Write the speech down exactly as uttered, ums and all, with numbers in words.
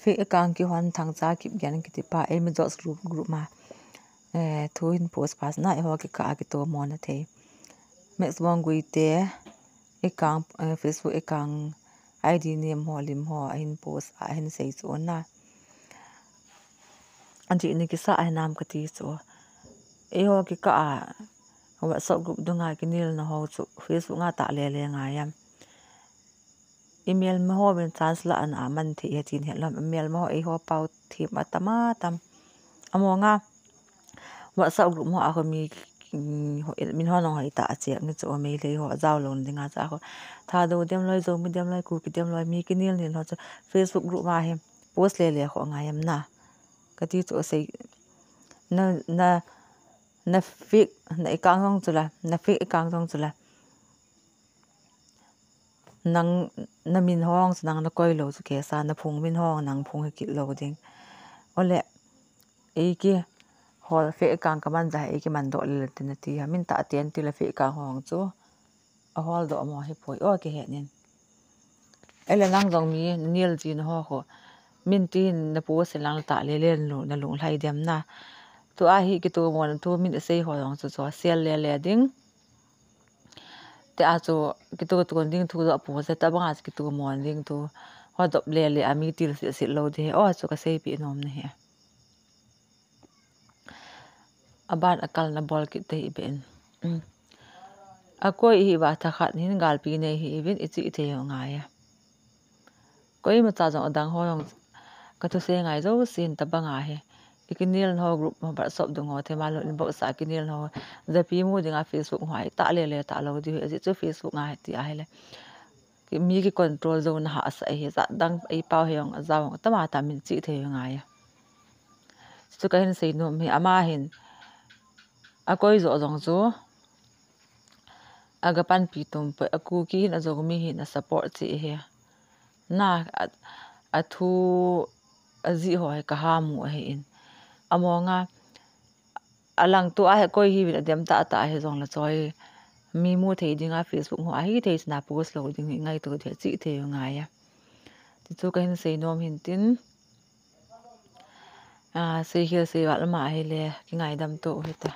Fake account kihon Thangcha Kipgen kiti pa, eimi Jots group, group ma, eh, thu hin post pa sina, eiho kikah a kitomona thei. Max Bongguite account, eh, Facebook account I D name ho, lim ho, ahin post, ahin sei chu na. Ajeh ni kisa ahinam kati chu. Eiho kikah a WhatsApp group dunga kinelna ho chu Facebook nga tah lele ngai am. Email ma ho min chance la ana man thei he tin helom. Email ma ho eiho pau thim atam atam. Amo nga WhatsApp group ho a ho mi, mm, ho, min ho nong hoi ta a chek ni chu Meitei ho jao lo dinga cha ho. Thadou dem loi, Zomi dem loi, Kuki dem loi, mi kinel nel ho chu Facebook group ma hi post lele ho ngai am na. Kati chu sei na, na, na fake, na account jong chu la, na fake account jong chu la. Nang, na min hong chu nang na koi lo chu kesa, na phung min hong nang phung hi kit lo ding. Ole, eiki hol fake account kaman ja, eiki man doh le tin ati ha, min tah ten ti la fake account hong chu. Ahol doh mo hi poi, o kihe nin. Ele nang jong mi nel ji na ho ho. Min tin na post lang tah lele na lung, na lunglhai dem na. Tua hi kitomona thu min sei ho jong chu chu share lele ding. Te a chu kitoton ding thu doh post ta banga chu kitomon ding thu. Ho dop lele a mi til sil sil lo de. O chu ka seipi nom na he. Aban akal na bol kit te iben. Mm. Akoi ihi va thakhat hin galpi nei hi ivin ichi thei ho ngai a. Koimacha jong adang ho jong ka thusei ngai jousen tabang ahi. Ikinelna ho group ho WhatsApp dung ho thei ma lo inbox a kinelna ho. Japi mu dinga Facebook ho ai tah lele tah lo di ho. Ajeh chu Facebook nga ti ahile. Ki, mi ki control jou na hahsa hi, jat dang ei pau hi jong ajao jong atama tam min chi thei ngai a. Chu kahin sei nom hi ama hin akoi jo jong chu aga panpi tum poi, a Kuki hin a Zomi hin a support chi hi. Na a, athu ajih ho hi kaha mu ahi in. Amo nga Alang tu ahi koi hi vin adem tah tah ahi jong la choi. Mi mu thei dinga Facebook ho ahi thei sina post lo ding hi ngaito thei chi thei ngai a. Ti chu kahin sei nom hin tin. A, sei hil sei val ma ahile, kingaidam to hita.